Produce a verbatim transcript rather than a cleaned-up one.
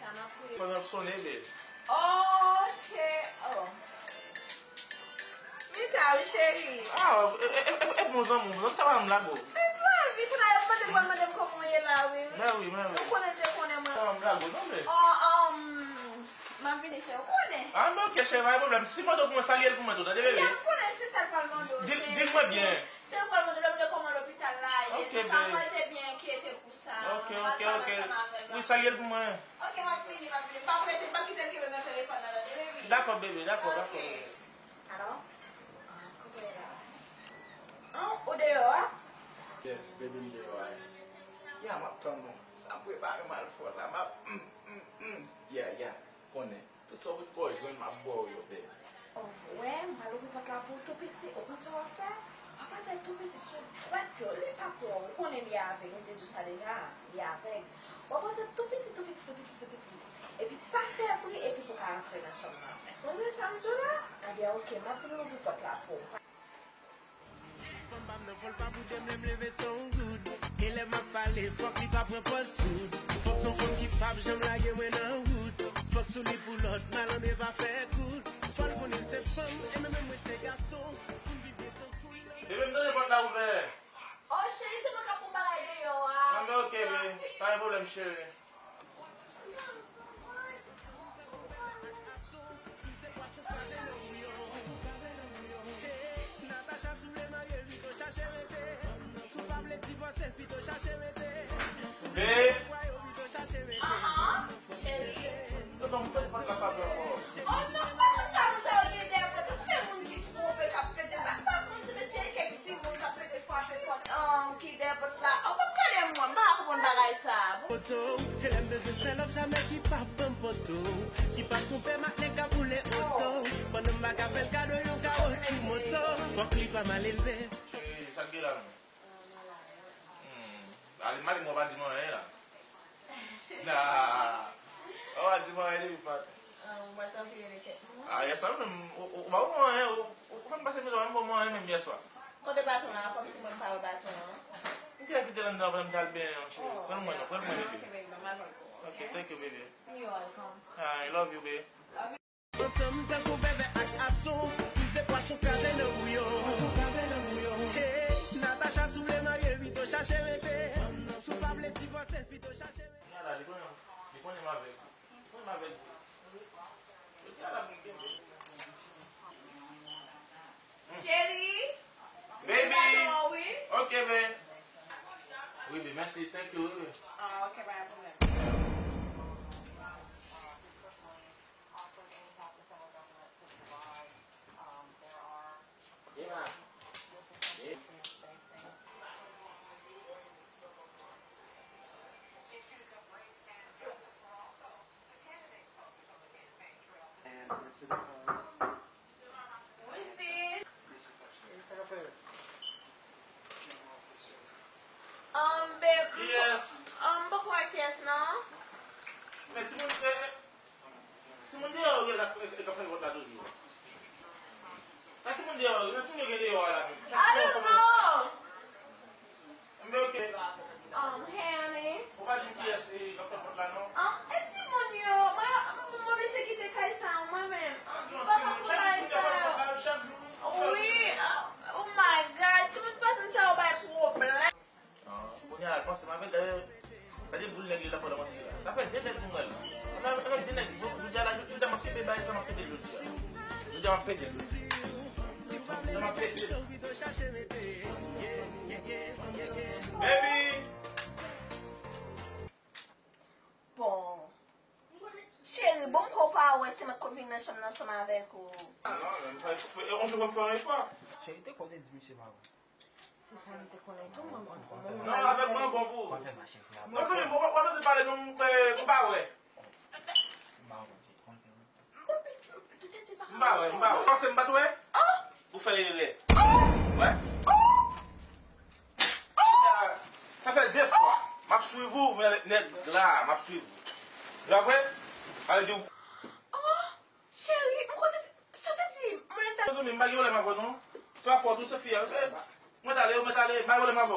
Pandan ap sonnen, babe. Ok. Oh. Mita, wi, cheri. Ah, e, e, e, e, e bon zanmi w, zanmi sa pa janm lage w. E bon, wi, kounye a y ap mande m, mande m kòman w ye la, wi. Mè wi, mè wi. Ou konnen, te konnen mwen. Sa pa janm lage w, non, babe. Oh, um, m ap vini, cheri, ou konnen. Ah, men ok, cheri, pa gen pwoblèm. Si foto pou mwen, salye l pou mwen tou, tande, baby? Ya, m konnen se sa l pral mande w, cheri. Di l mwen byen. Se l pral mande w, lè m te kòman lopital la ye. Ok, baby. Sa, mwen te byen enkyete pou sa. Ok, ok, ok. Wi, salye l pou mwen. Ok, m ap vini, m ap vini. Pa prese, pa kite l kenbe nan telefòn nan, tande, baby? Dakò, baby, dakò, dakò, baby. Alo? Ah, kote w ye la? An, ou deyò a? Yes, baby, m deyò a. Ya, m ap tann ou. Sa m prepare m al fè la. M ap, mm, mm, mm. Ya, ya. Konnen. Tout sa w ret kò jwenn, m ap ba w yo, baby. Oh, w wè, m pral ouvri pòt la pou ou tou piti. Ou konn sa w ap fè? W ap antre tou piti sou dwèt yo. Li pa pou ou. Ou konnen li avèg, m te di w sa deja. Li avèg. W ap antre tou piti, tou piti, tou piti, tou piti. Epi pa fè bri, epi pou w ka rantre nan chanm nan. Èske w tande sa m di w la? Ebyen, ok, m ap vin ouvri pòt la pou ou. Fanm pa m nan fòl pa boude m lè m leve se yon goud. E lè m ap pale, fòk li pa pran pòz koud. Fòk se yon fanm ki p ap janm lage mwen nan wout. Fòk sou li pou lòt, malandren pa fè kout. Fò l konnen se fanm, e mwen menm mwen se gason. Pou n viv byen se yon koul. Bebe, m tande pòt la ouvè. Oh, cheri, se mwen k ap pran bagay deyò a. Ah, men ok, bebe. Pa gen pwoblèm, cheri. Babe. Ahan, cheri. Yo ban m fèy pòt la pa vre ankò. Oh non, pa nan sa, nou sa yo gen dèyè pòt la. Se moun ki twonpe k ap pete. Pa, pa moun se mesye kèk timoun k ap pete frape pòt, um, ki dèyè pòt la. Oh, pa pale mwen, m pa konprann bagay sa. Foto, e lè m bezwen sèl lòt jamè ki p ap ban m foto, ki p ap twonpe m ak nèg k ap boule oto. Pandan m pa ka fè l kado yon kawo ti moto, fòk li pa mal elve. Cheri, sa k gen la menm? Hmm. Ale, m ale, mwen pa di mwen anyen la. Nah. Ou pa di mwen anyen, li pa. Ah, ou pa t anvi rele kèk moun? Ah, yè swa menm, ou, ou, ou pa wè mwen anyen, ou, ou fè m pase mizè, ou pa wè mwen anyen menm yè swa. Kote baton an? Kòmsi mwen m pa wè baton an. M te kite l anndan, pandan m t al benyen an, cheri. Oh, pran mwen non, pran mwen, baby. Ok, baby, m al pran l pou ou. Ok, thank you, baby. You're welcome. I love you, baby. Ansanm tankou vèvè ak ason, nou se pwason kraze nan bouyon. Hey, Natacha sou vle marye, pito chache rete. Si w pa vle divòse, pito chache rete. Kounye a la, li konnen, li konnen m avèg. Li konnen m avèg. Kounye a la, m kenbe. Cheri, baby. Wi. Ok, baby. Wi, baby, mèsi. Thank you, wi, wi. Ah, ok, pa gen pwoblèm. Um, babe, um, m poko wè kiyès non. Men timoun, eh, eh, timoun deyò yo gen la, eh, eh, k ap fè vòt la toujou. Sa timoun deyò yo, timoun yo gen deyò a la menm. I don't know. Men ok. Um, hey, honey. Ou pa di m kiyès, eh, k ap fè vòt la non? Um, e timoun yo, mwen, mwen oblije kite kay sa a, mwen menm. Um, m pa ka pran bagay sa yo. Wi, uh, oh my God, timoun fason sa yo bay pwoblèm. Ah, kounye a, panse m avè l, dayè, gade boul nèg li la pandan m ap di la. Sa fè de nèg m wè l. Sa fè de nèg, jodi a la, jodi a m ap kenbe bagay sa, m ap pete l jodi a. Jodi a m ap pete l. Jodi a m ap pete l. Baby! Bon. Cheri, bon, m kwè w pa wè se mwen k konn vin nan chanm nan ansanm avèk ou. Ah, non, non, on se konn fè yon efò. Cheri, te konnen di misye pa wè. Se sa m te konnen tou, mwen, mwen, mwen. Non, avèk mwen bon pou ou. Mwen konnen, mwen, mwen, mwen pale nou, mwen, mwen pa wè. M pa wè, m pa wè. Panse m pa t wè? Ou fè erè. Wè? Sa fè de fwa. M ap swiv ou, men nèg la, m ap swiv ou. Dapre? Ale di w. Cheri, m konnen sa w te di. Mwen ta... Mezanmi, m pa gen pwoblèm avè w non. Se pa fòt ou, se fi a. Mwen t ale, mwen t ale, m pa gen pwoblèm avè w.